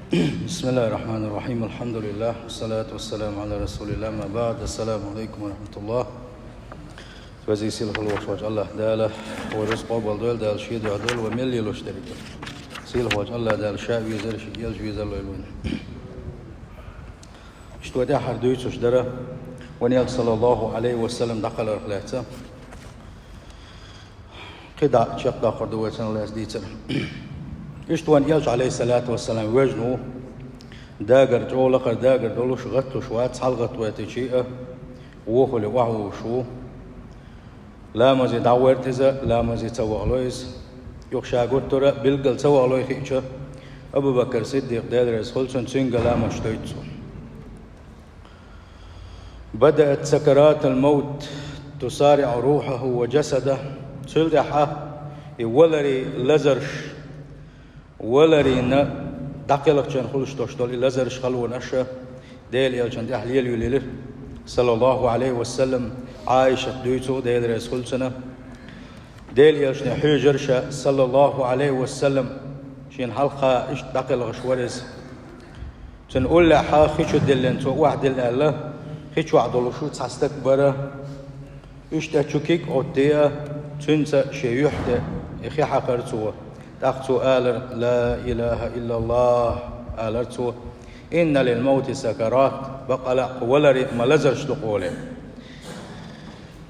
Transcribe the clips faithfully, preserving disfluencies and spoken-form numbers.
بسم الله الرحمن الرحيم. الحمد لله، والصلاة والسلام على رسول الله. أما بعد، السلام عليكم ورحمة الله. Веза-сийлахь волчу АллахӀ Дала вайн рузкъа къобал дойла, Дала шен дуьхьа дойла вай мел лелош дерг. Сийлахь волчу АллахӀ Дала ша везар, шен элча везар лойла вайна. Иштта вай тӀаьххьара дуьйцуш дара вайн элча, саллаллаху Ӏалайхи ва саллам, дӀакхалхарх лаьцна. КхидӀа чекхдоккхур ду вай цунах лаьцна дийцар. Иштта вайн элча, Ӏалайхиссалату вассалам, вежна ву. Дагар чӀогӀа лакхара дагар долуш, гӀатталуш вац, хьалагӀаттавойтича а, вон хилча охьавуссуш ву. Ламазе дӀагӀерта иза, ламазе ца вахалой иза. Юха ша гуттара а билггал ца вахалой хиъча, Абу-Бакр Сиддикъ, Дела реза хуьлда цунна, цуьнга ламаз дойту цо. بدأت سكرات الموت تسارع روحه وجسده. Цул тӀаьхьа и валаран лазарш, валаран дӀакхелхачун хуьлуш долуш долу и лазарш, халонаш Делан элчанна тӀехь лелайилира, саллаллаху Ӏалайхи ва саллам. Ӏайшата дуьйцу, Дела реза хуьлда цунна, Делан элчане хьоьжура ша, саллаллаху Ӏалайхи ва саллам, шена хьалха иштта дӀакхелхаш вара иза. Цуьнан уллехь хи чу диллина цо охьадилла аьлла, хи чохь долуш цхьа стаг бара. Уьш тӀе чу киг а оттий, цуьнца шен юьхь тӀе и хи хьаькхира цо. ТӀаккха цо алара: «Ла илаха иллаллахӀ», — алара цо. «Инна лил-мавти сакарат», бакъ ала кху валаран ма лазарш ду-кх олий.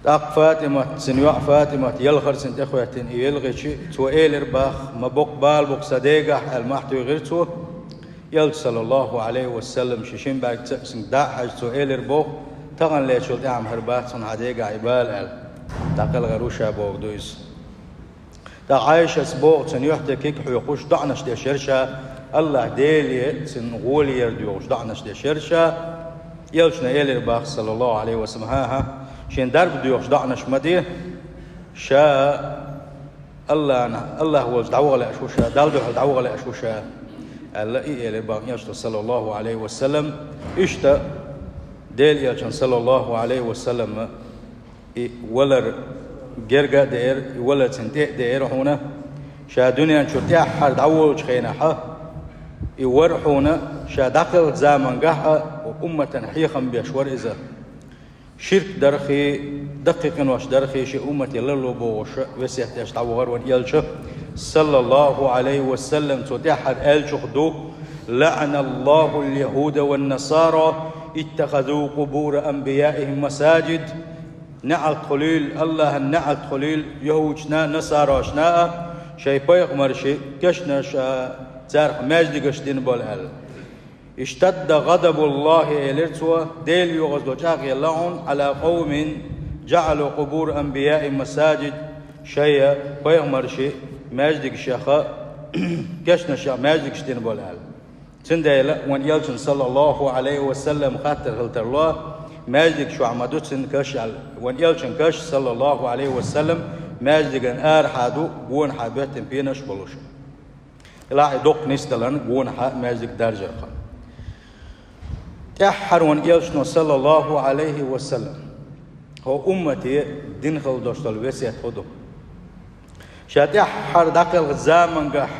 ТӀаккха ФатӀимат, цуьнан йоӀ ФатӀимат, ялхара цунна тӀехӀоьттина и ялхича, цо элира боху: «Ма боккха бала бу-кх сан дегахь», — аьлла, мохь туьйхира цо. Элча, саллаллаху Ӏалайхи ва саллам, шен шина бӀаьрг цӀа а цуьнга дӀа а хьаьжна, цо элира боху: «Таханлечул тӀаьхьа-м хӀара бац хьуна хьан дегахь и бала», — аьлла. ДӀакхелхира ву ша бохург ду иза. ТӀаккха Ӏайшас боху, цуьнан юьхь тӀе киг хьоькхуш, доӀанаш дешара ша, АллахӀ Деле цуьнан гӀоле яр доьхуш доӀанаш дешара ша. Элчане элира боху, саллаллаху Ӏалайхи ва саллам: «ХӀан-хӀа, шен дарба доьхуш доӀанаш ма де, ша АллахӀна, АллахӀ волчу дӀаваха лаьаш ву ша, Далла дуьхьал дӀаваха лаьаш ву ша», — аьлла, и элира боху элчано, саллаллаху Ӏалайхи ва саллам. Иштта Делан элчанна, саллаллаху Ӏалайхи ва саллам, и валар герга а деара, и валар цунна тӀе а деара хьуна. Ша дуьнен чу тӀаьххьара дӀаволучу хенахь, и вара хьуна, ша дӀакхелхачу замангахь а умматана хьехам беш вара иза. Ширк дархий, даккхий къинош дархий шен уммате ларло бохуш, весет деш дӀавахара вайн элча, саллаллаху Ӏалайхи ва саллам. Цо тӀаьххьара аьллачух ду: «ЛаӀаналлахул-яхӀуда ван-насара, иттахазу къубура анбияихӀим масаджид». НеӀалт хуьлийла, АллахӀан неӀалт хуьлийла яхӀудашна а, насарошна а, шайн пайхамаршна кешнаш а царах маьждигаш дина болу аьлла. «Иштадда гӀадабуллахӀи», — элира цо, Делан йоьгӀазло чӀагӀъелла хьуна, «Ӏала къавмин жаӀалу къубура анбияихӀим масаджид», шайн пайхамаршна маьждигашех, кешнашех маьждигаш дина болу аьлла. Цундела вайн элчанна, саллаллаху Ӏалайхи ва саллам, хаттар хила тарло, маьждиг чохь ма ду цуьнан каш аьлла. Вайн элчанан каш, саллаллаху Ӏалайхи ва саллам, маьждиган арахьа ду, гонахьа беттан пенаш болуш. Делахь и доккха нисдаларна гонахьа маьждиг даржарх. ТӀаьххьара вайн элчано, саллаллаху Ӏалайхи ва саллам, хӀокху уммате дина хила долуш долу весет хӀун ду? Ша тӀаьххьара дӀакхелхачу замангахь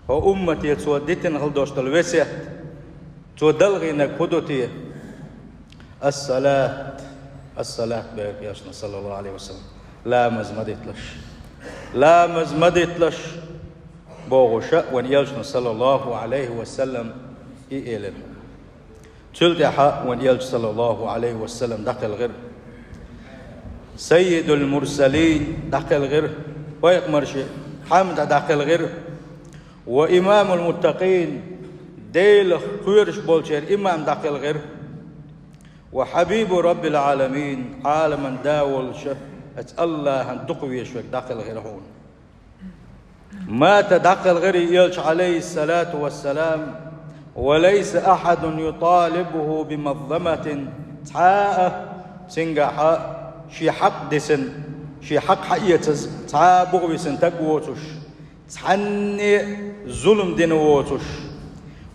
хӀокху уммате цо дитина хила долуш долу весет, цо далхийнарг хӀун ду те? Ас-салат, ас-салат, боху элчано, саллаллаху Ӏалайхи ва саллам. Ламаз ма дитлаш. Ламаз ма дитлаш, бохуш вайн элчано, саллаллаху Ӏалайхи ва саллам, и элира. Цул тӀаьхьа вайн элча, саллаллаху Ӏалайхи ва саллам, дӀакхелхира. Саййидул-мурсалин дӀакхелхира, пайхамаршна хьаьмда дӀакхелхира. Ва имамул-муттакъин, Делах кхоьруш болчеран имам дӀакхелхира. Ва хьабибу Раббил-Ӏаламин, Ӏаламан Да волуш, оцу АллахӀан дукха везаш верг дӀакхелхира хьуна. Мата, дӀакхелхира и элча, Ӏалайхиссалату вассалам, ва лайса ахьадун юталибуху бимазламатин, цхьа а цуьнгахь шен хьакъ дисина, шен хьакъ хьаэцаза, цхьа а бухависина стаг воцуш, цхьанне а зулам дина воцуш,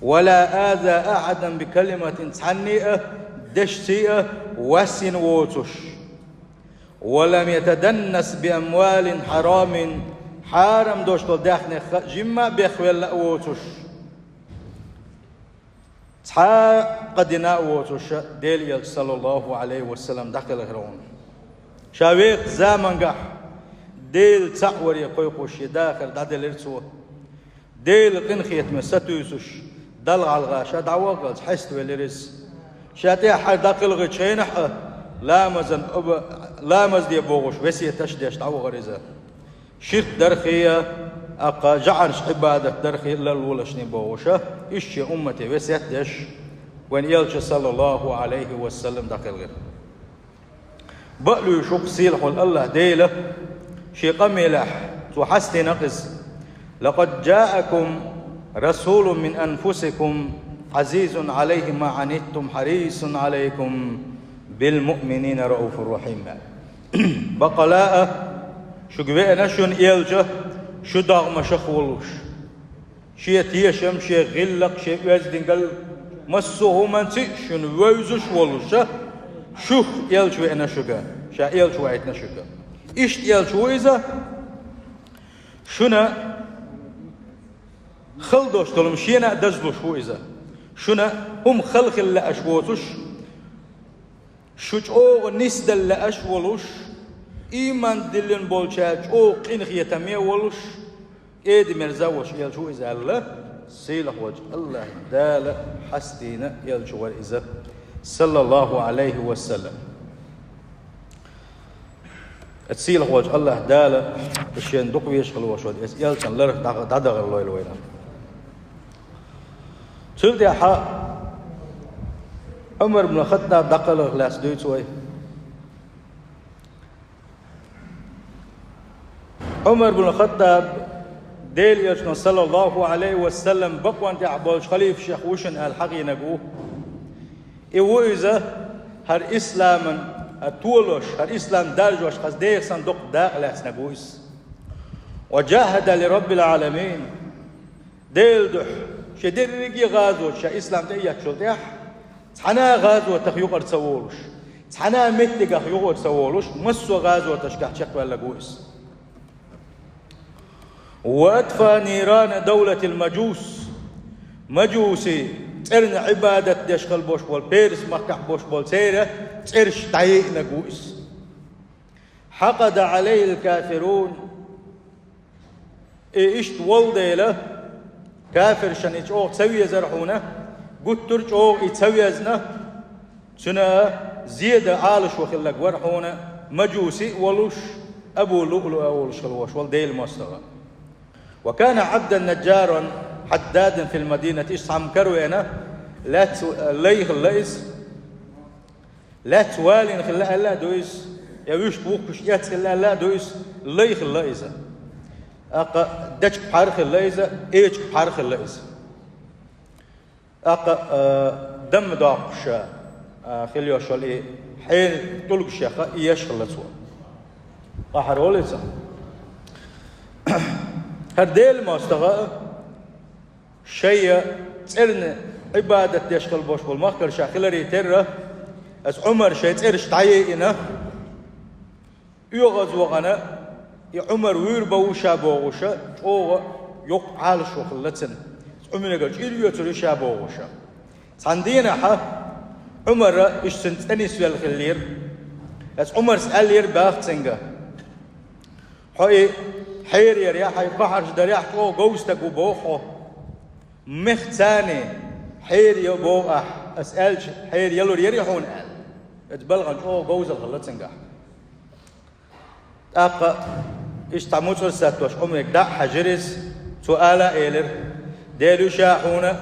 ва ла аза ахьадан бикалиматин, цхьанне а дешций а вас йина воцуш, ва лам ятаданнас биамвалин хьарамин, хьарам долуш долу даьхнех жимма а бехвелла а воцуш. Хьа къа дина а воцуш, Делан Элча, саллаллаху Ӏалайхи ва саллам, дӀакхелхира хьуна. Ша вехачу замангахь Дела цхьаъ варе кхойкхуш шен дахар дӀаделира цо. Делан къинхетаме сатуьйсуш, Далла гӀалгӀаша дӀаваххалц хьеставелира иза. Ша тӀаьххьара дӀакхелхинчу хенахь а, ламазан оба-, ламаз де бохуш, весеташ а деш дӀавахара иза. Ширк дархе а, аккха жаӀарш Ӏибадат дархе а ларлолашне бохуша, иштта шен уммате весет а деш, вайн Элча, саллаллаху Ӏалайхи ва саллам, дӀакхелхира. Бакълуьйш ву-кх сийлахь волу АллахӀ Дела, шен къамелехь цо хьастина-кх иза: «Лакъад жаакум расулун мин анфусикум, Ӏазизун Ӏалайхи ма Ӏаниттум, хьарисун Ӏалайкум билмуъминина рауфур рахим». Баккъала а, шуьга веана шуна Элча, шу догӀмашах волуш. Шен тешам, шен гӀиллакх, шен оьздангалла, массо а хӀуманца а шуна вевзаш волуша, шух Элча веана шуьга, ша Элча вайтина шуьга. Иштта Элча ву иза, шуна хала долуш долу шена а дазлуш ву иза. Шуна хӀума хала хила лаьаш воцуш, шу чӀогӀа нисдала лаьаш волуш, ийман диллина болчара чӀогӀа къинхетаме а волуш, кӀеда-мерза а волуш Элча ву иза аьлла, сийлахь волчу АллахӀ Дала хьастийна Элча вара иза, саллаллаху Ӏалайхи ва саллам. Оцу сийлахь волчу АллахӀ Дала шен дукха везаш хила волуш волу оцу Элчан ларах дӀа-, дӀадахар лойла вайна. Цул тӀаьхьа Ӏумар бин Хаттаб дӀакхалхарх лаьцна дуьйцу вай. Ӏумар бин Хаттаб Делан Элчано, саллаллаху Ӏалайхи ва саллам, бакъонан тӀехь болчу халифашех ву шуна аьлла хьахийнарг ву. И ву иза хӀара исламан, хӀара толош, хӀара ислам даржош хаза деха санна доккха дакъа лаьцнарг ву иза. «Ва жахада ли Раббил Ӏаламин». Делан дуьхьа шен дерриге а гӀазот ша ислам тӀе а еттачул тӀаьхьа, цхьана а гӀазотах юкъара ца волуш, цхьана а меттигах юкъара ца волуш, массо а гӀазоташкахь чекхваьлларг ву иза. «Ва атфа нирана давлатил мажус». Мажуси, цӀерна Ӏибадат деш хила болуш болу, Перс-махкахь болуш болу церан цӀераш дӀайиънарг ву иза. «Хьакъада Ӏалайхил кафирун». И иштта волу дела, кафиршна и чӀогӀа ца везара хьуна, гуттар а чӀогӀа и ца везна, цуьнан зен дан Ӏалашо хилларг вара хьуна, мажуси а волуш, Абу ЛуълуӀа а волуш хила волуш волу Делан мостагӀа. «Ва кана Ӏабдан наджаран хьаддадан фил мадинати», иштта цхьамма каравеана, лаьцна лай хилла иза. Лаьцна валийна хилла аьлла а ду иза, я вуьшта вухкуш эцна хилла аьлла а ду иза, лай хилла иза. ТӀаккха дечиг пхьар хилла иза, эчиг пхьар хилла иза. ТӀаккха, а, дамма доккхуш, а, хила йолуш йолу и хьенан тӀулгашех а еш хилла цо. Къахьар волу иза. ХӀара Делан мостагӀа а, шайн цӀерна Ӏибадат деш хила болуш болу махкара ша хиларе терра, аса Ӏумар шайн цӀераш дӀайиъна, оьгӀазвахана, и Ӏумар вуьйр бан ву ша бохуша, чӀогӀа йоккха Ӏалашо хилла цуьнан, Ӏумарегара чӀир оьцур ю ша бохуша. Цхьана дийнахьа Ӏумара иштта цуьнан цӀе нисвелла хиллера. Аса Ӏумарс аьллера баха цуьнга: «Хьо и хьераярехь, хьайн кхахьарш дарехь чӀогӀа говза стаг ву боху хьо. Мех царний хьера йо боху ахь, аса аьлча, хьера ялур яри хьуна», — аьлла. Иза балхана чӀогӀа говзалла хилла цуьнгахь. ТӀаккха иштта цхьа муцӀар саттош Ӏумариг дӀа а хьаьжира иза, цо ала а элира: «Дела ю ша хьуна,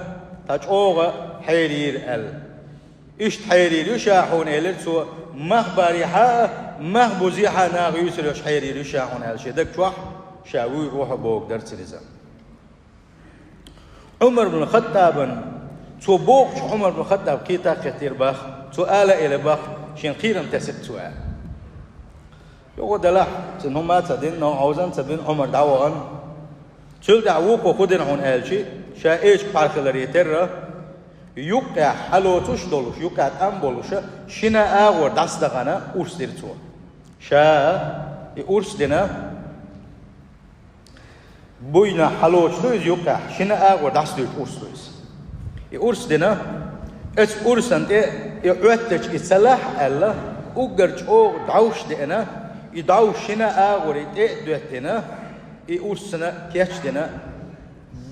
тхан чӀогӀа хьерийра», — аьлла. «Иштта хьерийра ю ша хьуна», — элира цо, — «мах барехьа а, мах бузехьа а наха юьйсур йолуш хьерийра ю ша хьуна», — аьлла, шен даг чохь ша вуьйр ву хьо бохург дара цуьнан иза. Ӏумар бин Хаттабан, цо бохучу Ӏумар бин Хаттаб кхета а кхеттера баха, цо ала а элира баха, шен кхерам тесира цо аьлла. Юха делахь, цуьнан хӀума а ца дина, новкъа Ӏовза а ца бина, Ӏумар дӀавахана. Цул тӀаьхьа вукхо хӀун дина хьуна аьлча, ша эчиг пхьар хиларе терра, юккъехь хьалоцуш а долуш, юккъехь тӀам а болуша, шина а агӀор дӀасадахана урс дира цо. Ша и урс дина, буйнахь хьалоцуш ду иза юккъехь, шина а агӀор дӀасадуьйчу урс ду иза. И урс дина, Эцу урсан тӀе и Ӏоттача и ца лахь аьлла, уггар чӀогӀа дӀовш деана, и дӀовш шина агӀор тӀе а доьттина, и урсана кечдина,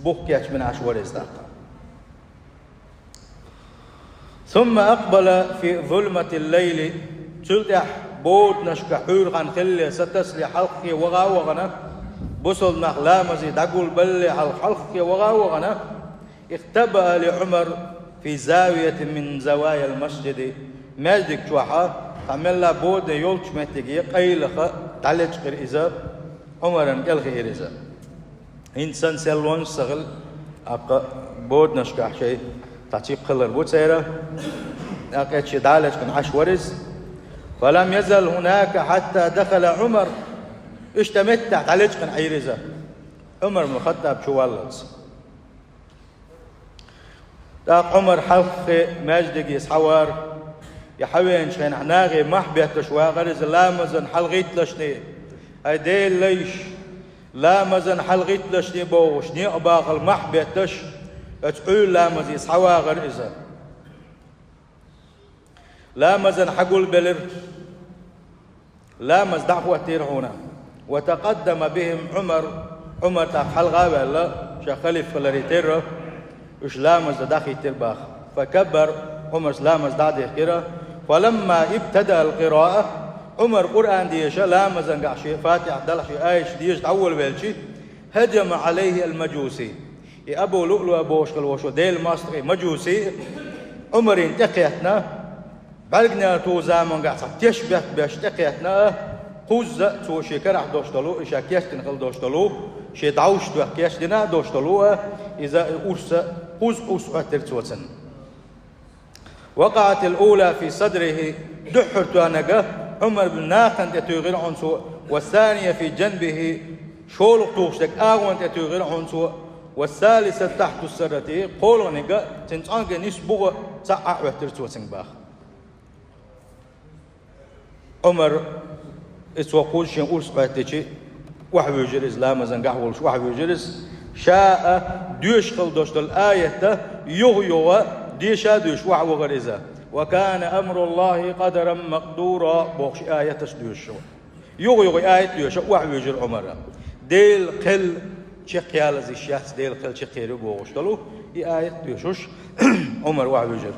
бух кечбина Ӏаш вара иза тӀаккха. ثم أقبل في ظلمة الليل. Цул тӀаьхьа боданашка хьуьйрхан хилле, сатасале хьалххе ваха а вахана, бусалба нах ламазе дӀагулбалале хьалха хьалххе ваха а вахана, اختبأ لعمر في زاوية من زوايا المسجد. Маьждиг чохь а, цхьа мелла а бода йолчу меттиге къайлаха дӀалечкъира иза, Ӏумаран кӀелхиира иза. ХӀинца санна селлонаш а ца хилла, тӀаккха боданашкахь шайн цхьа чипа хилар бу церан, тӀаккха эцу шен дӀалечкъина Ӏаш вара иза. فلم يزل هناك حتى دخل عمر. Иштта меттехь дӀалечкъина Ӏийра иза, Ӏумар бну Хаттаб чу валлалц. ТӀаккха Ӏумар хьалххе маьждиге схьавара, и хьавеанчу хенахь нахе мохь бетташ вахара иза ламазан хьалагӀитталашний, хӀай Делан лайш, ламазан хьалагӀитталашний бохуш, некъа бахала мохь бетташ, оцу Ӏуьйра ламазе схьавахара иза. Ламазан хьагулбелира. Ламаз дӀахӀоттийра хьуна. وتقدم بهم عمر. Ӏумар тӀаккха хьалха а ваьлла, ша халифа хиларе терра, уьш ламаз дан дӀахӀиттира боху. فكبر. Ӏумарс ламаз дӀа а дихкира. فلما ابتدأ القراءة. Ӏумар Къуръан деша, ламазангахь шен Фатихьа делахь шен аяташ деша дӀаволавелча, هجم عليه المجوسي. И Абу Луълуа бохуш хилла волчу Делан мостагӀий, мажуси, Ӏумарна тӀекхетта, бӀаьрганегӀар туху замангахь цхьа теш беттабеш тӀекхетта, кхузза а цо шен карахь долуш долу, и ша кечдина хилла долуш долу, шен дӀовш тоьхна кечдина а долуш долу а, иза и урс, кхузза урс Ӏоьттира цо цунна. وقعت الأولى في صدره. Дуьххьара тоьхнарг Ӏумар бин нахана тӀе туьйхира хьуна цо, والثانية في جنبه. ШолгӀа тухуш дерг агӀонна тӀе туьйхира хьуна цо, والثالثة تحت السرة. КхоалгӀаниг цуьнан цӀонган нисбуха цхьаъ а Ӏоьттира цо цуьнга боху. Ӏумар, и цо кхузза шен урс Ӏоьттича, охьавуьйжира иза, ламазангахь волуш охьавуьйжира иза. Ша а доьшуш хилла долуш долу аят а юха-юха деша а доьшуш охьавахара иза. وكان أمر الله قدرا مقدورا бохуш аяташ а доьшуш. Юха-юха и аят а доьшуш охьавуьйжира Ӏумар. Делан кхел чекхъялаза йиш яц, Делан кхел чекхъер ю бохуш долу и аят а доьшуш Ӏумар охьавуьйжира.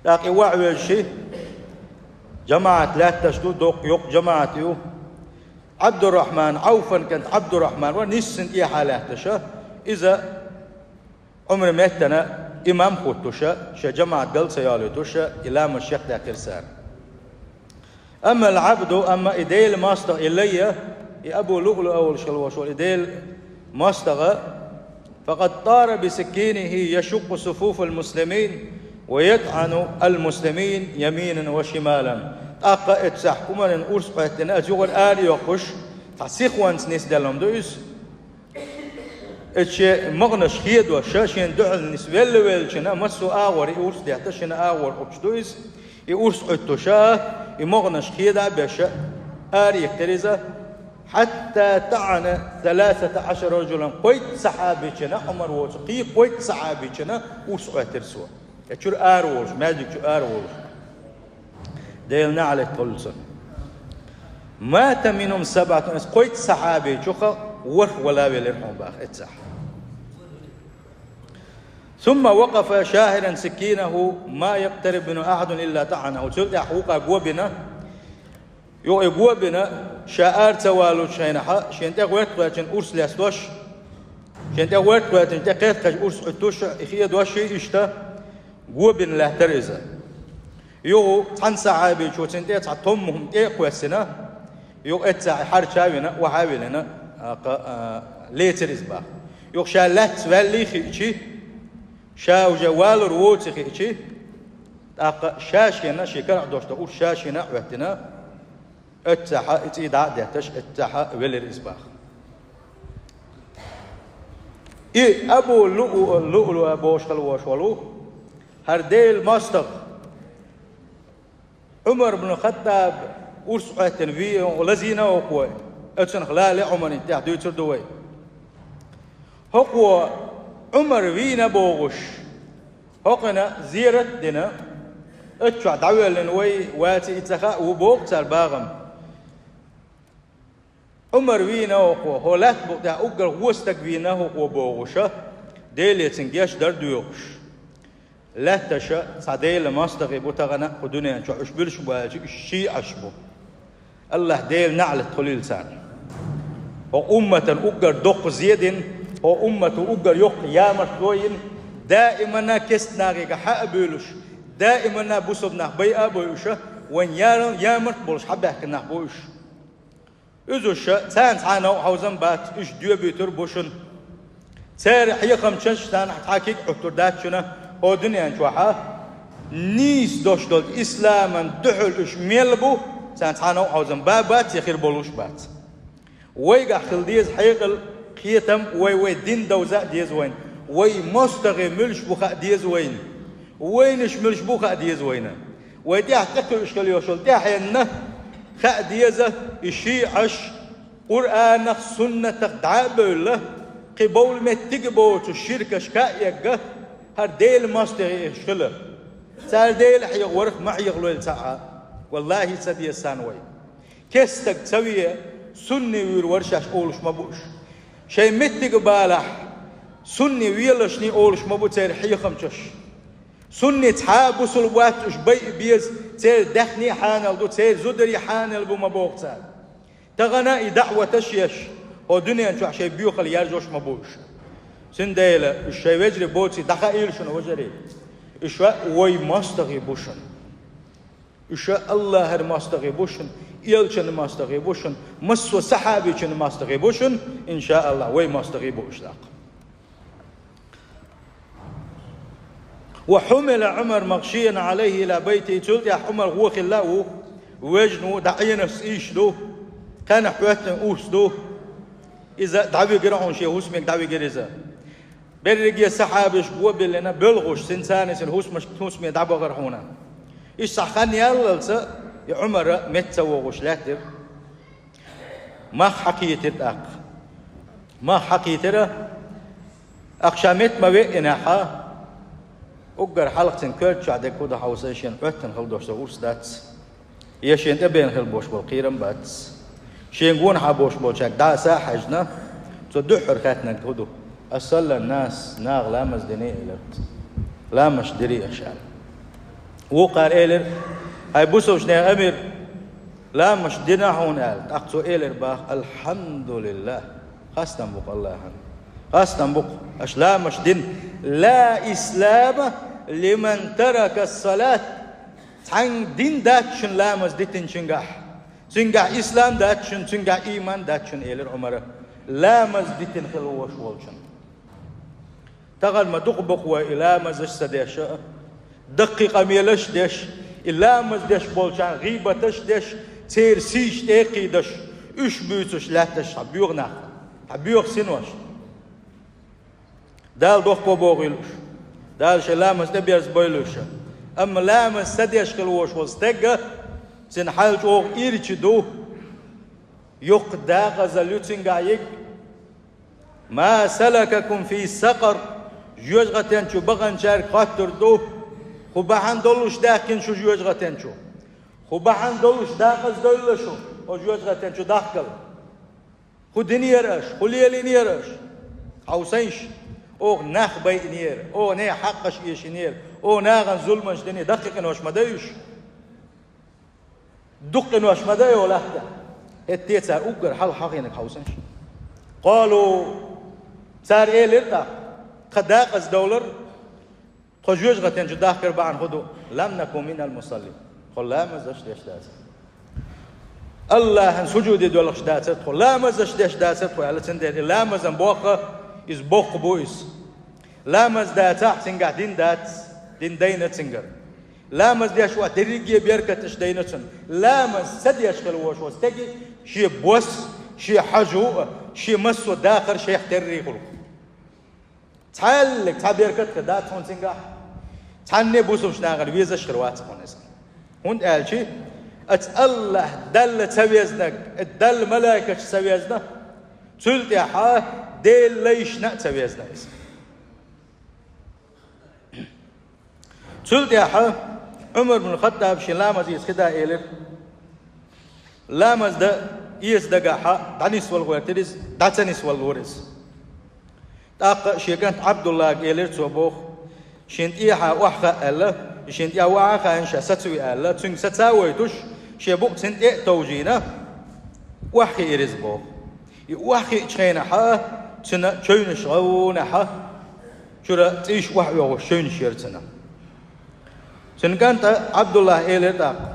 ТӀаккха и охьавуьйжуш, жамаӀат лаьтташ ду, доккха йоккха жамаӀат ю. Ӏабдуррахьман, Ӏавфан кӀант Ӏабдуррахьман вара нисса тӀехьа лаьтташ. Иза Ӏумран меттана имам хӀуттуш, шен жамаӀат гал ца йолуьйтуш, и ламаз чекхдаьккхира цара. أما العبد, амма и Делан мостагӀа, и лай а, и Абу Луълуа олуш хилла волуш волу и Делан мостагӀа, فقد طار بسكينه يشق صفوف المسلمين ويطعن المسلمين يمينا وشمالا. ТӀаккха эццахь Ӏумаран урс Ӏоьттина, аса юхара ара йоккхуш, цхьа сихонца нисделла хӀума ду иза. Эцу шен могӀанаш хедош, шена дуьхьал нисвелла веллачунна, массо а агӀор и урс детта, шина агӀор Ӏуттуш ду иза. И урс Ӏуттуш а, и могӀанаш хеда а беш, ара йиккхира иза. حتى طعن ثلاثة عشر رجلا, кхойтта сахьабичунна, Ӏумар воцу кхин кхойтта сахьабичунна урс Ӏоьттира цо. Я чуьра ара волуш, маьждиг чу ара волуш. Делан наӀалат хуьлда цунна. مات منهم سبعة, иза кхойтта сахьабичух ворхӀ вала велира хьуна боху эццахь. ثم وقف شاهرا سكينه ما يقترب منه أحد إلا طعنه. Цул тӀаьхьа вукхо го бина, юха и го бина, ша ара ца валучу хенахь, шена тӀе гӀерта кхоьллинчу урс лестош, шена тӀе гӀерта кхоьллинчу тӀе кхетта хезча урс Ӏуттуш, и хедош а иштта, го бина лаьттара иза. Юха цхьана сахьабичо цунна тӀе цхьа томма хӀума тӀе а кхоьссина, юха эццахь хьарча а вина, охьа а виллина, а, кха-, а, лецира иза боху. Юха ша лаьцна ваьллий хиъча, ша уже валур воций хиъча, тӀаккха ша шена, шен карахь долуш долу урс ша шена а Ӏоьттина, эццахь и цӀий дӀа а детташ, эццахь велира иза боху. И Абу Луъ-, Луълуа бохуш хилла волуш волу, хӀара Делан мостагӀа, Ӏумар бну Хаттаб урс Ӏоьттина ве-, лазийна а хӀокхо, оцунах лала а Ӏумарна тӀехь дуьйцур ду вай. ХӀокхо Ӏумар вийна бохуш, ХӀокхуьнан зерат а дина, аччохь дӀавоьллина вай вац, и ца хаьа ву боху цара багӀам. Ӏумар вийна хӀокхо, хӀо лаьтта букъ тӀехь уггар гӀо стаг вийна хӀокхо бохуш, Деле цуьнан гечдар доьхуш. Лаьтташа цхьа Делан мостагӀий бу тахана кху дуьнен чохь, уьш муьлш бу аьлча, уьш шиӀаш бу. АллахӀ Делан наӀалат хуьлийла царна. ХӀокху умматан уггар доккха зе дина, хӀокху уммато уггар йоккха ямартло йина, даимана кестнахега хьа а буьйлуш, даимана бусалба нах байа а бойуша, вайн ял-, ямарт болуш хьабаьхкина нах бу уьш. Уьш царна цхьа а новкъа хьовзам бац, уьш доьбуьйтур бу шуна. Церан хьехамчаш царна цхьа куьг Ӏуттур дац шуна, хӀо дуьнен чохьа нийса дош долу исламан дуьхьал уьш мел бу, царна цхьа а новкъа хьовзам ба бац, я хир болуш бац. Вайгахь хила деза хьекъал, кхетам, вай, вай дин довза а деза вайна, вай мостагӀий муьлш бу хаа деза вайна, вайнаш муьлш бу хаа деза вайна. Вай тӀехь тӀекхуьуш хила йолуш йолу тӀаьхьенна хаа деза, и шиӀаш, Къуръанах, суннатах дӀа а бевлла, кхин бовла меттиг а боцуш ширкашка а эгга, хӀара Делан мостагӀий уьш хилар. Цара Дела хьехаварх ма хьехалойла цхьа а. ВаллахӀи, ца деза царна вай. Кестаг ца ве, сунни вуьйр вара шаьш олуш ма бу уьш. Шайн меттиг а балахь, сунни велашний олуш ма бу церан хьехамчаш. Сунни цхьа а бусалба вац уьш байа беза, церан даьхни хьанал ду, церан зударий хьанал бу ма боху цара. Тахана и даӀваташ еш, хӀо дуьнен чохь шайн боьхалла яржош ма бу уьш. Цундела уьш шайн вежарий боций дӀахаийла шуна, вежарий. Уьш вай мостагӀий бу шуна. Уьш АллахӀан мостагӀий бу шуна, элчан мостагӀий бу шуна, массо а сахьабичун мостагӀий бу шуна, иншааллахӀ, вай мостагӀий бу уьш даккха. وحمل عمر مغشيا عليه إلى بيته, цул тӀаьхьа Ӏумар гӀо хилла а ву, вежна ву, дӀаӀенаш цӀийш ду, кхаьнна хӀоьттина урс ду. Иза дӀавигира хьуна, шен хӀусамега дӀавигира иза. Берриге сахьабаш гӀо а биллина, боьлхуш, цуьнан царна цуьнан хӀусамаш-, хӀусаме дӀабахара хьуна. Иштта цхьа хан яллалца, и Ӏумар метта ца вогӀуш лаьттира. Мах хьакхийтира тӀаккха. Мах хьакхийтира, тӀаккха ша метта ма веъинехьа, уггар хьалха цуьнан коьрта чохь дерг хӀун ду хьовса, шена хӀоьттина хила долуш долу урс дац, я шена тӀебеана хила болуш болу кхерам бац. Шена гонахьа болуш болчаьрга дӀаса а хьаьжна, цо дуьххьара хаьттинарг хӀун ду? أصلى الناس, наха ламаз диний, элира. Ламаз дирий аша аьлла. Вукхара элира: «ХӀай бусалбачу нехан амир, ламаз дина хьуна», аьлла. ТӀаккха цо элира боху: «Алхьамдулиллах, хастам бу-кх АллахӀана. Хастам бу-кх, аша ламаз дина. لا إسلام لمن ترك الصلاة. Цхьаьнга дин дац шуна ламаз дитинчуьнгахь. Цуьнгахь ислам дац шуна, цуьнгахь ийман дац шуна», элира Ӏумара. Ламаз дитина хила вош волчун. Тахана ма дукха бу-кх вай и ламазаш ца деш а, даккхий къамелаш а деш, и ламаз деш болчарна гӀийбаташ а деш, церан сийча тӀе а кхийдаш, уьш буьйцуш лаьтташ цхьа боьха нах, цхьа боьха синош. Дала дохко бохийла уьш. Дала шайн ламаз тӀеберзабойла уьш. Амма ламаз ца деш хила вош волу стегга, цуьнан хьал чӀогӀа ирча ду, йоккха дакъазалла ю цуьнгахь йиг. «ما سلككم في سقر», жоьжахатен чу баханчаьрга хоттур ду: «ХӀун бахьана долуш даьхкина шу жоьжахатен чу? ХӀун бахьана долуш дакъаздевлла шу оцу жоьжахатен чу дахкал? ХӀун динера аша? ХӀун лелийнера аша?» Хьовсийша, оха нах байинера, оха нехан хьакъаш эшийнера, оха нахана зуламаш динера, даккхий къинош ма дай уьш? Дукха къинош ма дай оха латтахь? ХӀетте цара уггар хьалха хьахийнарг хьовсийша. «قالوا», цара элира тӀаккха, тхан дакъаздовлар, тхо жоьжахатен чу дахкар бахьана хӀун ду? «لم نك من المصلين». Тхо ламазаш деш дацара. АллахӀан сужуде доьлхуш дацара тхо, ламазаш деш дацара тхо аьлла, цундела и ламазан боккха, иза боккха бу иза. Ламаз дацахь, цуьнгахь дин дац, дин дайна цуьнгара. Ламаз деш вахь дерриге беркаташ дайна цунна. Ламаз ца деш хила вош волу стеган шен бос, шен хьажо а, шен массо а дахар шайх террий хуьлу. Цхьаьллиг цхьа беркат хир дац хьуна цуьнгахь. Цхьанне бусалбачу нахана везаш хир вац хьуна иза. ХӀунда аьлча, аца АллахӀ Далла ца везнарг, Далла малайкаш ца везна, цул тӀаьхьа Делан лайшна а ца везна иза. Цул тӀаьхьа Ӏумар бин Хаттаб шен ламаз эца хи да элира. Ламаз дан эца дагахь дӀанисвала гӀоьртира иза, дӀа ца нисвала лора иза. ТӀаккха шен кӀант Ӏабдуллага элира цо боху, шен тӀехьа охьахаа аьлла, шен тӀехьа ваха а хаийна ша саца ве аьлла, цуьнга саца а войтуш, шен букъ цуьнан тӀе а товжийна, охьахиира иза боху. И охьахиъчу хенахьа, цуьнан чевнаш гӀовнехьа, чуьра цӀийш охьаоьхуш чевнаш яра цуьнан. Цуьнан кӀанта Ӏабдуллахь элира тӀаккха.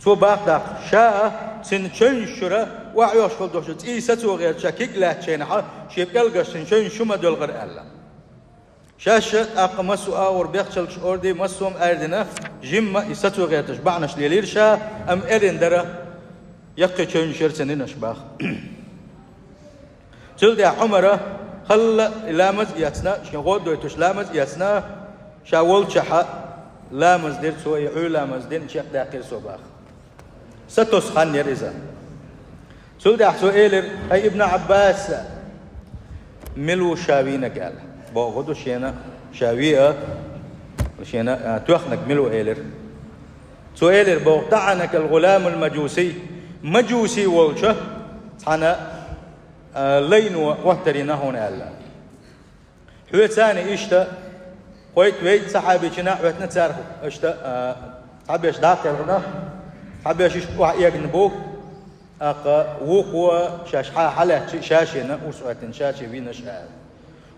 Цо бах тӀаккха, ша а цуьнан чевнаш чуьра охьаоьхуш хила долчу цӀий сацо гӀерта ша киг лаьттачу хенахьа, шен пӀелгаш цуьнан чевнаш чу ма доьлхара аьлла. Шаьш а тӀаккха массо а агӀор бехчалкаш орди, массо а аьрдина, жимма и сацо гӀерташ бахьанаш лелийра ша, амма эрна дара, яккхий чевнаш яра цуьнан, бах. Цул тӀаьхьа Ӏумара халла и ламаз а эцна, шен гӀо а дойтуш ламаз а эцна, ша волччахьа ламаз дира цо, и Ӏуьйра ламаз дина чекхдаьккхира цо, бах. Сатосу хан яра иза. Цул тӀаьхьа цо элира: «Ай, Ибн Ӏаббас, мила ву ша вийнарг?» — аьлла. Боху ду шена, ша ве а, шена, а, тоьхнарг мила ву элира. Цо элира боху: «ТӀаӀанакал гӀуламул мажусий, мажусий волчу цхьана, а, лайно хӀоттарийна хьуна», — аьлла. Хьоьца а иштта, кхойтта-вейтта сахьабичина а хӀоьттина цара иштта, а, цхьаберш дӀа а кхелхина, цхьаберш иштта охьаэгна бу, тӀаккха вукхо шаьш хьа-, хьалаьцча, ша-шена урс хӀоьттина, ша-шен вийнарш аьлла.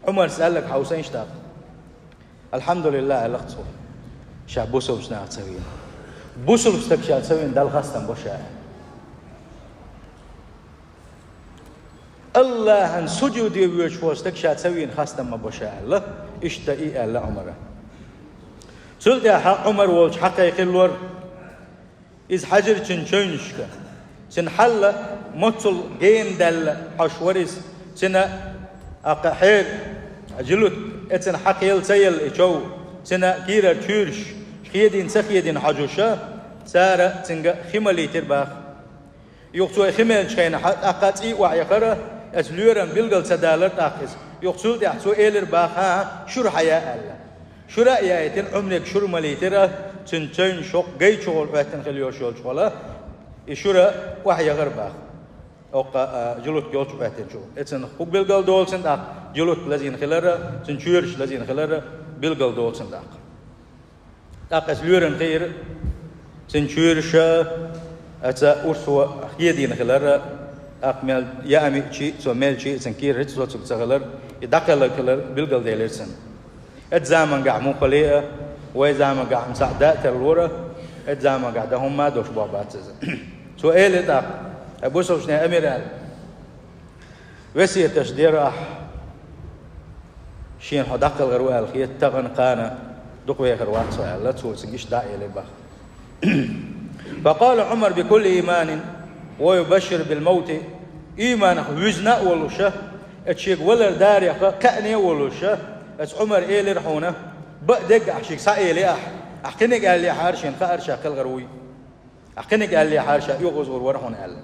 Ӏумарс аьлларг хьовсийша тӀаккха. «Алхьамдулиллах», — аьлла цо, ша бусалба стаг ца вийна. Бусалба стаг ша ца вийна Далла хастам бо ша. «АллахӀан сужуде воьдуш волу стаг ша ца вийна хастам ма бо ша», — аьлла, иштта и аьлла Ӏумара. Цул тӀаьхьа Ӏумар волчу хьакхайкхира лора. Иза хьаьжира цуьнан чевнашка. Цуьнан хьал моццул гена даьлла хьожуш вара иза. Цуьнан, тӀаккха, хьер, жилут, эцна хьакхаелла ца елла и чов, цуьнан кийрара чуьйраш хедийна ца хедийна хьожуш, цара цуьнга хи малийтира, бах. Юха цо хи меллачу хенахь, тӀаккха цӀий охьаяхара, эцу лоьрана билгал ца далара тӀаккха иза. Юха цул тӀаьхьа цо элира, бах: «ХӀан, шура хьая», — аьлла. Шура а яийтина, Ӏумарга шура малийтира, цуьнан чевнаш хӀокху гай чухула хӀоьттина хила йолуш йолчу хьала, и шура охьаяхара, бах. ХӀокху, а, жилут йолчу хӀоьттинчу. Эцна хӀун билгал долу цуьнан тӀаккха, жилут лазийна хилар а, цуьнан чуьйраш лазийна хилар а билгал долу цуьнан тӀаккха. ТӀаккха эцу лоьрана хиира, цуьнан чуьйраш а, эцу урсо хедийна хилар а, тӀаккха мел яа миъчий а, цо мелчий а, цуьнан кийрара хӀинца цо цуьнга ца хилар, и дӀакхелларг хилар билгалделира цунна. Эцу замангахь муха хилла а, вай замангахь-м цхьаъ дан а тарлора, эцу замангахь дан хӀумма а долуш болх бац иза. Цо элира тӀаккха: «Ай, бусалбачеран амир, — аьлла, — весеташ дера ахь, шена хьо дӀакхалхар ву аьлла хета, тахана-кхана дукха вехар вац хьо», — аьлла, цо цуьнга иштта дӀа а элира, бах. فقال عمر بكل إيمان ويبشر بالموت, ийманах вуьзна а волуша, эцу шега валар дареха кхаъне а волуша, эцу Ӏумара элира хьуна: «Бакъдерг ахь шега схьаэли ахь, ахь кхиниг аьллехьара шена хаьара ша кхелхар вуй». Ахь кхиниг аьллехьара ша оьгӀазвур вара хьуна аьлла.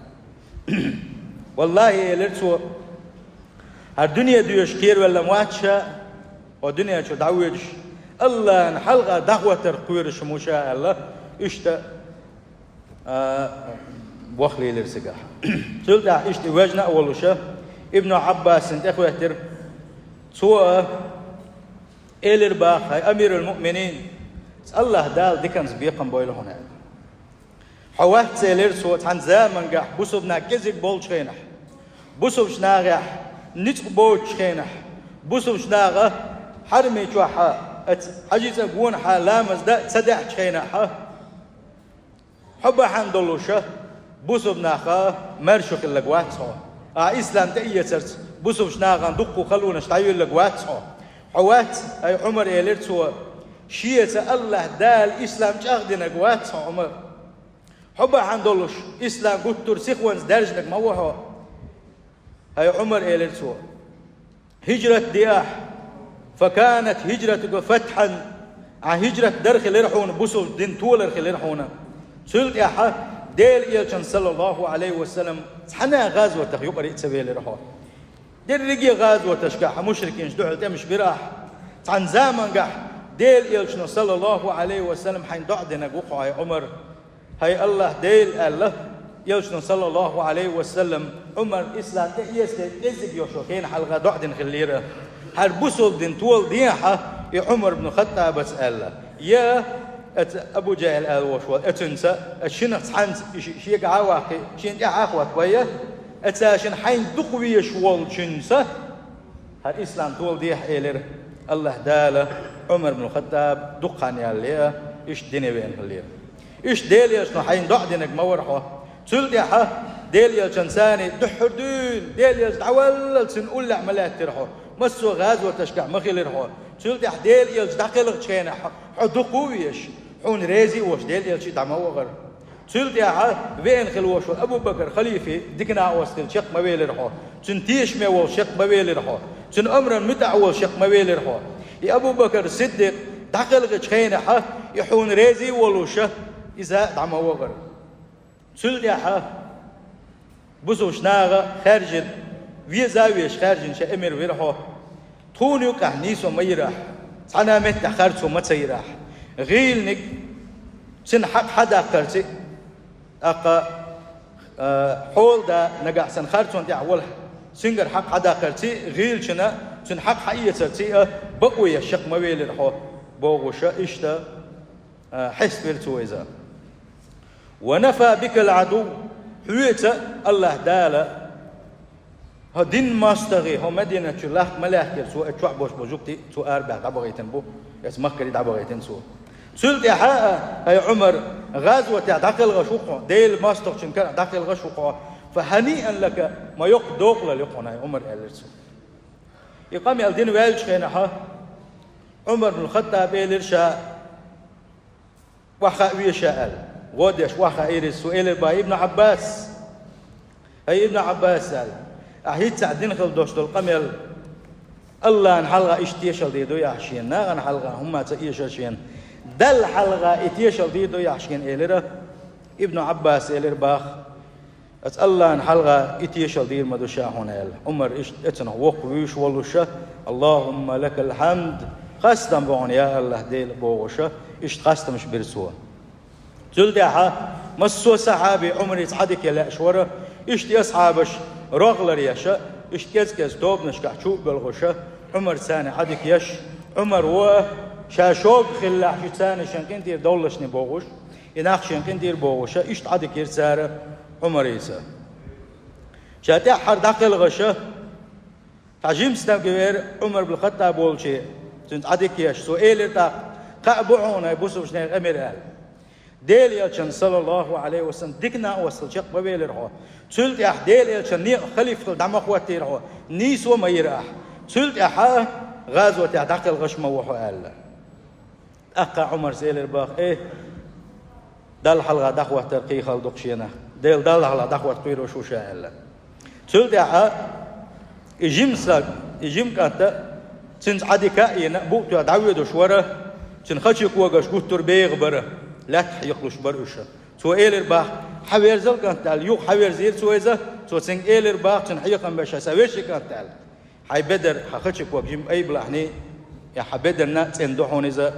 «Валлахи, — элира цо, — хӀара дуьне доьшуш кхеравелла ма вац ша, хӀо дуьне чу дӀавоьдуш, АллахӀан хьалха дӀахӀоттарх кхоьруш ма ву ша», — аьлла, иштта, а, бохлийлира цигахь. Цул тӀаьхьа иштта и вежна а волуша, Ибну Ӏаббасана тӀехӀоьттира. Цо а элира баха: «ХӀай амирул-муъминин, АллахӀ Дала диканца бекхам бойла хьуна», — аьлла. «Хьо вац, — элира цо, — цхьана замангахь бусалба нах кӀезиг болчу хенахь, бусалбачу нахехь ницкъ боцучу хенахь, бусалбачу наха хьарми чохьа, эца хьаьжцӀа гонахьа ламаз дан а ца даьхьачу хенахьа, хьо бахьана долуша бусалба наха маьрша хиллаг вац хьо. Ахьа ислам тӀеэцарца бусалбачу нахана дуккха халонаш дӀайоьллаг вац хьо. Хьо вац, хӀай Ӏумар, — элира цо, — шеца АллахӀ Дала ислам чӀагӀдинаг вац хьо, Ӏумар. Хьо бахьана долуш ислам гуттар а сихонца даьржинаг ма ву хьо, хӀай Ӏумар», — элира цо. «ХӀижрат де ахь, факанат хӀижратука фатхьан, ахь хӀижрат дар хилира хьуна, бусалба дин толар хилира хьуна. Цул тӀаьхьа Делан Элчанна, саллаллаху Ӏалайхи ва саллам, цхьана а гӀазотах юкъара а ца велира хьо. Дерриге а гӀазоташкахь мушрикинчу дуьхьал тӀемаш бира ахь. Цхьана замангахь Делан Элчано, саллаллаху Ӏалайхи ва саллам, хьайна доӀа динарг ва-кх хьо, хӀай Ӏумар. ХӀай АллахӀ Дела, аьлла Элчано, саллаллаху Ӏалайхи ва саллам, Ӏумар, ислам тӀаэцале кӀеззиг йолча хенахь хьалха доӀа дина хиллера. ХӀара бусалба дин толадехьа и Ӏумар ибн ХаттӀабаца, аьлла. Я, оцу Абу ЖахӀил ала волуш волу, оцуьнца, оцу шиннах цхьаьнца и ши-, шегахьа а ваккхий, шена тӀаьхьа а хӀоттавой, оцу шена хьайна дукха везаш волчуьнца хӀара ислам толадехьа, элира. АллахӀ Дала Ӏумар ибн ХаттӀаб дукха хан яьлла, иштта дине веана хиллера. Иштта Делан Элчано хьайна доӀа динарг ма вара хьо. Цул тӀаьхьа Делан Элчанца дуьххьара дуьйна, Делан Элча дӀаваллалц цуьнан уллехь ма лаьттира хьо, массо а гӀазоташкахь ма хилира хьо. Цул тӀаьхьа Делан Элча дӀакхелхачу хенахь хьо дукха а везаш, хьуна реза а волуш Делан Элча дӀа ма вахара. Цул тӀаьхьа веана хилла волуш волу Абу-Бакр халифа дика накъост хилла чекх ма велира хьо. Цуьнан тешаме волуш чекх ма велира хьо. Цуьнан амрана муьтӀахь волуш чекх ма велира хьо. И Абу-Бакр Сиддикъ дӀакхелхачу хенахь и хьуна реза а волуш, иза дӀа ма вахара. Цул тӀаьхьа бусалба наха хаьржина, веза а везаш хаьржина шен эмир вира хьо. Тхуна юкъахь нийсо ма йирахь, цхьана а меттехь харцо ма ца йирахь. ГӀийланиг цуьнан хьакъ хьадаккхарций, тӀаккха, а, хьола да нагахь санна харцонна тӀехь валахь, цуьнгара хьакъ хьадаккхарций, гӀийлачунна цуьнан хьакъ хьаэцарций а бакъо еш чекх ма велира хьо, бохуш, иштта, а, хьеставира цо иза. «Ва нафа бикал Ӏадув», хьоьца АллахӀ Дала хьо динан мостагӀий, хьо Мадинат чу лахка ма лаьхкира цо, оцу чохь болуш болу жуьгтий цо арабаьхна дӀабахийтина бу, оцу Маккарий дӀабахийтина цо. Цул тӀаьхьа а, хӀай Ӏумар, гӀазотехь дӀакхелхаш ву-кх хьо, Делан мостагӀчун карахь дӀакхелхаш ву-кх хьо, «фа хӀаниъан лака», ма йоккха докъалалла ю-кх хьуна, хӀай Ӏумар, аьллира цо. И къамел дина ваьллачу хенахь Ӏумар ибн ХаттӀаб элира ша, охьахаа веза ша аьлла. ГӀо деш охьахаийра иза, цо элира боху, Ибн Ӏаббас. ХӀай Ибн Ӏаббас, аьлла, ахь хӀинцца дина хилла долуш долу къамел АллахӀна хьалха иштта тешалла дийр ду ахь шена, нахана хьалха хӀумма ца эшара шена, Далла хьалха и тешалла дийр ду ахь шена, элира Ибн Ӏаббас, элира боху. Аса АллахӀна хьалха и тешалла дийр ма ду ша хьуна, аьлла. Ӏумар иштта эцунах воккха вуьйш волуш: «АллахӀумма лакал хьамд, хастам бу хьуна, я АллахӀ Дела», бохуш, иштта хастамаш бира цо. Цул тӀаьхьа массо а сахьаби Ӏумарица Ӏодика ян лаьаш вара, иштта и асхьабаш рогӀлар еш, иштта кӀез-кӀезиг тобанашкахь чу а боьлхуш, Ӏумарца царна Ӏодика еш, Ӏумар ву а, ша шога хиллехь, шуьца царна шен къинтӀера довллашне бохуш, и нах шен къинтӀера бохуш, иштта Ӏодика йира цара Ӏумарица. Ша тӀаьххьара дӀакхелхаш, цхьа жима стаг веара Ӏумар ибн ХаттӀаб волчу, цуьнца Ӏодика еш. Цо элира тӀаккха: «Кхаъ бу хьуна, хӀай бусалбачу нехан эмир», аьлла. Делан Элчанна, саллаллаху Ӏалайхи ва саллам, дика накъосталла чекх ма велира хьо. Цул тӀаьхьа Делан Элчанна некъан халифат хилла дӀа ма хӀоттийра хьо, нийсо а ма йира ахь. Цул тӀаьхьа гӀазотехь дӀакхелхаш ма ву хьо, аьлла. ТӀаккха Ӏумарс элира боху: «Э, Далла хьалха дӀахӀоттар кхин хала ду-кх шена. Дела, Далла хьалха дӀахӀотта кхоьруш ву ша», аьлла. Цул тӀаьхьа и жима стаг, и жима кӀант а, цуьнца Ӏодика а йина, букъ тоьхна дӀавоьдуш вара, цуьнан хачийн когаш гуттар а бегӀа бара, лаьттах хьекхалуш бара уьш. Цо элира боху: «Хьаверзал, кӀант», аьлла. Юха хьаверзийра цо иза, цо цуьнга элира боху, цуьнан хьехам беш: «Хьо сан вешин кӀант», аьлла. «Хьайн бедар, хьан хачийн ког жима айбалахьний, я хьан бедарна а цӀена ду хьуна иза,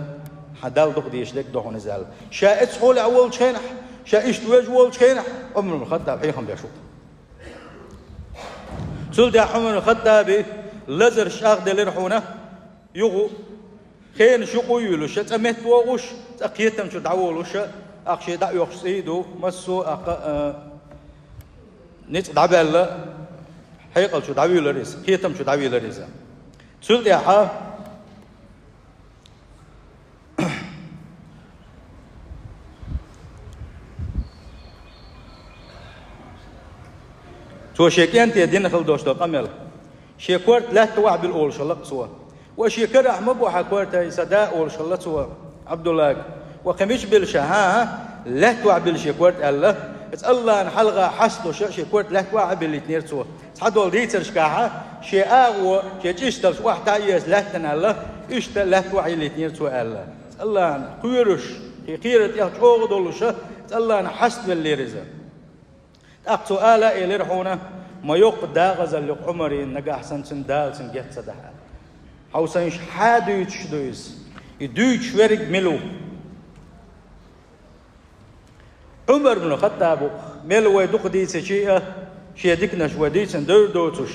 хьан Далла дукха дезаш дерг ду хьуна иза», аьлла. Ша эццахьолехь волчу хенахь, ша иштта вевзаш волчу хенахь Ӏумар ибн ХаттӀаб хьехам беш ву-кх. Цул тӀаьхьа Ӏумар ибн ХаттӀаби лазарш чӀагӀделира хьуна, юха хенаш юкъа а юьйлуш, цкъа метта вогӀуш, цкъа кхетам чу дӀаволуш, ахь шен дӀаоьхуш цӀий а ду, массо а, а, ницкъ дӀабаьлла, хьекъал чу дӀавуьйлура иза, кхетам чу дӀавуьйлура иза. Цул тӀаьхьа цо шен кӀенте дина хилла долуш долу къамел. Шен корта лаьтта охьабилла олуш хилла-кх цо. Ва шен карахь ма бу хьан корта, сан да, олуш хилла цо Ӏабдуллага. Ва кхин мича билла ша, хӀан-хӀа, лаьтта охьабилла шен корта аьлла. Иза АллахӀна хьалха хьасталуш шен корта лаьтта охьа а биллийтинера цо. Цхьадолу дийцаршкахь, шен агӀо, шен чӀисталш охьатаӀаеза лаьттана аьлла, иштта лаьтта охьайиллийтинера цо аьлла. Иза АллахӀна кхоьруш, и кхерар тӀех чӀогӀа долуш, иза АллахӀна хьаставеллера иза. ТӀаккха цо ала а элира хьуна: «Ма йоккха декъазалла ю-кх Ӏумарна, нагахь санна цуьнан Дала цуьнан геч ца дахь», аьлла. Хьовсийша, хьан дуьйцуш ду иза? И дуьйцуш верг мила ву? Ӏумар бну Хаттаб ву, мел вай дукха дийцича а, шен диканаш вай дийцина дер доцуш,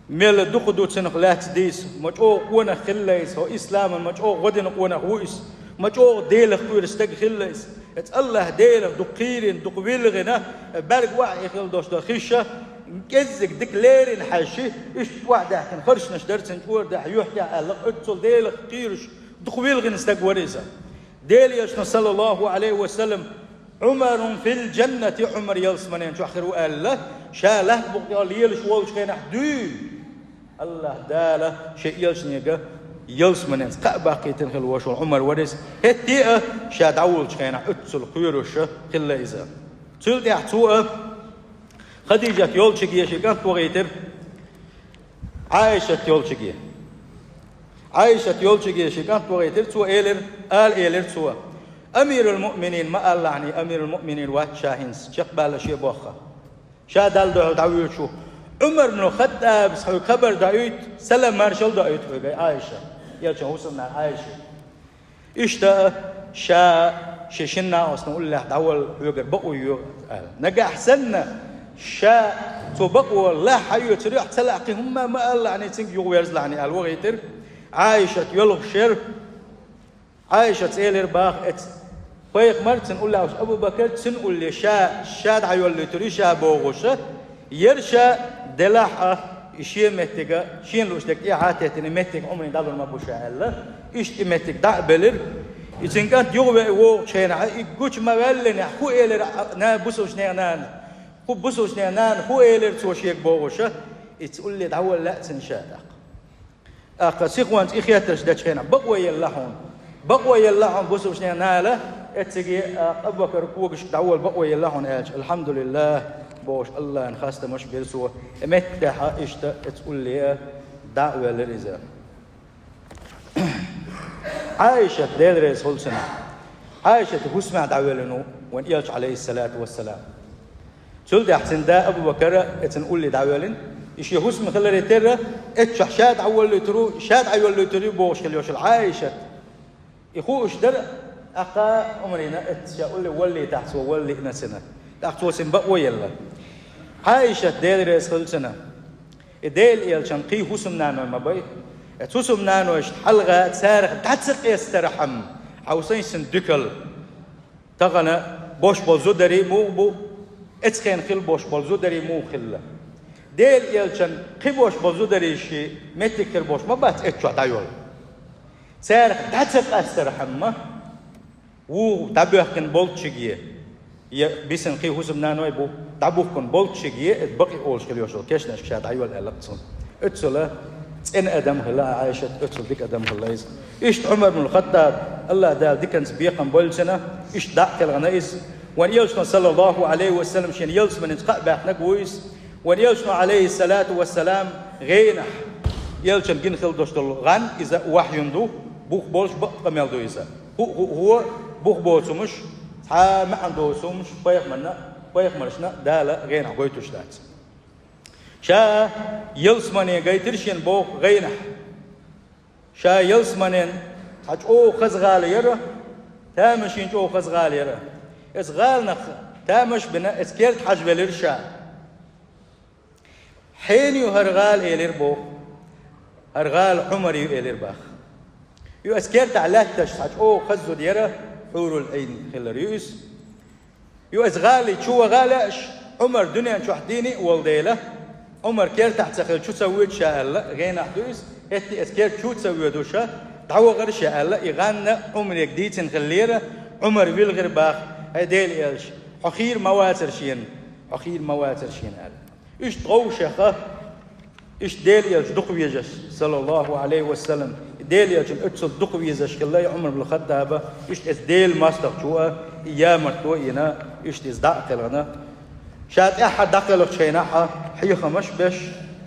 мел дукха ду цунах лаьцна дийца, ма чӀогӀа къонах хилла иза, хӀо исламан ма чӀогӀа гӀо дина къонах ву иза, ма чӀогӀа Делах кхоьруш стаг хилла иза. Эцу АллахӀ Делах дукха кхийрина, дукха вилгӀина, бӀаьрг охьа хила долуш долу хиш а, кӀеззиг дика леррина хьаьжча, иштта охьадаьхкина харшнаш дара цуьнан чкъор тӀехь, юьхь тӀехь аьлла, оццул Делах кхоьруш, дукха вилгӀина стаг вара иза. Делан Элчано, саллаллаху Ӏалайхи ва саллам, «Ӏумарун фил джаннати», Ӏумар ялсаманен чохь хир ву аьлла, ша лаьтта букъа тӀехь лелаш волчу хенахь дуьйна АллахӀ Дала шен Элчанега ялсаманенца кхаъ баккхийтина хилла волуш волу Ӏумар вара иза. ХӀетте а ша дӀаволучу хенахь оццул кхоьруш хилла иза. Цул тӀаьхьа цо а Хадижат йолчуьнга шен кӀант вахийтира, Ӏайшат йолчуьнга. Ӏайшат йолчуьнга шен кӀант вахийтира, цо элира, ала элира цо: «Амирул-муъминин ма алалахьаний, амирул-муъминин вац ша хӀинца, чекхбаьлла шен бохха. Ша Далла дуьхьал дӀавоьдуш ву. Ӏумар бну Хаттабас хьоьга хабар доуьйту, салам-маршалла доуьйту хьоьга, Ӏайша». Элчан хӀусамнана Ӏайша. Иштта ша шен шина накъостана уллехь дӀавала хьоьгара бакъо йо аьлла. Нагахь санна ша цо бакъо лахь хьаоьцур юьхь ца лаьа, кхин хӀумма ма алалахьаний, цуьнга юхаверзалахьаний аьлла вахийтира. Ӏайшат йолуш яра. Ӏайшас элира боху эцу: «Пайхамар, цуьнан уллехь волуш Абу-Бакар, цуьнан улле ша, ша дӀайоллуьйтур ю ша бохуша, яра ша делахь а, и шен меттига, шена лууш дерг тӀехьа а теттина, и меттиг Ӏумарна дӀалур ма бу ша», аьлла. Иштта и меттиг дӀа а белира. И цуьнан кӀант юхавеа вогӀучу хенахь, и гучу ма ваьллинехь, хӀун элира, а, на-, бусалбачу нехан нана, хӀун бусалбачу нехан нана, хӀун элира цо шега бохуша, и цу улле дӀавала лаьа цунна ша тӀаккха. ТӀаккха сихонца и хеттарш дечу хенахь, бакъо елла хьуна, бакъо елла хьуна, бусалбачу нехан нана, эцциге, а, Абу-Бакар когашка дӀавала бакъо елла хьуна аьлча, «АлхьамдулиллахӀ», бохуш, АллахӀна хастамаш бира цо, и меттехь а иштта эцу улле а дӀа а воьллира иза. Ӏайшат, Дела реза хуьлда цунна, Ӏайшат хӀусамехь дӀавоьллина ву вайн Элча, Ӏалайхиссалату вассалам. Цул тӀаьхьа цуьнан да Абу-Бакар а эцан улле дӀавоьллина. И шен хӀусам хиларе терра, эццахь ша дӀаволлуьйтур ву, ша дӀайоллуьйтур ю бохуш хила йолуш йолу Ӏайшат. И хууш дара, тӀаккха Ӏумарна эццахь ша улле воллийтахь, цо воллиъна цуьнан. ТӀаккха цо цуьнан бакъо елла. Ӏайшат, Дела реза хуьлда цунна, и Делан Элчан кхин хӀусамнаной ма бай. Эцу хӀусамнанойшна хьалха царах дӀа ца къестархьама, хьовсийша цуьнан дуькал. Тахана бош болу зударий муха бу, эцу хенахь хила бош болу зударий муха хилла. Делан Элчан кхин бош болу зударий шен меттиг хир болуш ма бац эццахь дӀайолу. Царах дӀа ца къастархьама, вуха дӀабоьхкина болччиге, я бисина кхин хӀусамнаной бу, дӀабухкина болччиге, иза бакъ олуш хила йолуш йолу кешнашка ша дӀайолла аьлла цунна. Оццула цӀена адам хилла Ӏайшат, оццула дика адам хилла иза. Иштта Ӏумар бну Хаттаб, АллахӀ Дала диканца бекхам бойла цуьнан, иштта дӀа а кхелхина иза. Вайн Элчано, саллаллаху Ӏалайхи ва саллам, шена ялсаманенца кхаъ баьхкинарг ву иза. Вайн Элчано, Ӏалайхиссалату вассалам, гӀенахь, Элчан гина хила долуш долу гӀан, иза вахьйун ду, бух болуш бакъ къамел ду иза. ХӀуъ-хӀуъ-хӀуъ, бух боцу хӀумаш, цхьа а маьӀна доцу хӀумаш пайхамарна, пайхамаршна Дала гӀенахь гойтуш дац. Ша ялсамане гайтира шена боху гӀенахь. Ша ялсаманен цхьа чӀогӀа хаза гӀала яра, тамашийна чӀогӀа хаза гӀала яра. Эцу гӀаланах тамаш а бина, эцу керта хьажа велира ша. «Хьенан ю хӀара гӀала?» — элира боху. «ХӀара гӀала Ӏумаран ю», — элира боху. Ю, эцу кертахь лаьтташ цхьа чӀогӀа хаза зуда яра, хьурул Ӏийн хилар ю иза. Ю, эцу гӀалин чу ваха а лаьаш, Ӏумар дуьнен чохь дийна а волу дела, Ӏумар кертахь ца хилла чу ца воьду ша аьлла, гӀенахь ду иза, хӀетте эцу керта чу ца воьдуш, дӀавахара ша аьлла, и гӀан Ӏумаре дийцина хиллера, Ӏумар вилхира боху: «ХӀай Делан Элча, хьо хийра ма вацара шена, хьо хийра ма вацара шена», — аьлла. Иштта гӀовшеха, иштта Делан Элча дукха везаш, саллаллаху Ӏалайхи ва саллам, Делан Элчана оццул дукха везаш хилла и Ӏумар бну Хаттаба, иштта эцу Делан мостагӀчо а, и ямартло а йина, иштта иза дӀа а кхелхина. Ша тӀаьххьара дӀакхелхачу хенахь а хьехамаш а беш,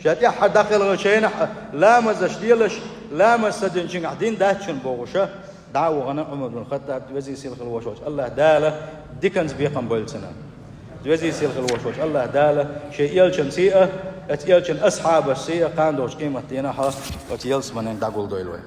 ша тӀаьххьара дӀакхелхачу хенахь а ламазаш лелаш, ламаз ца динчуьнгахь дин дац шуна бохуша, дӀа а вахана Ӏумар бну Хаттаб, везий сийлахь хила волуш волчу АллахӀ Дала диканца бекхам бойла цунна. Везий сийлахь хила волуш волчу АллахӀ Дала шен Элчанций а, оцу Элчан асхьабашций а кхана долчу къематдийнахь а оцу ялсаманенга дӀагулдойла вай.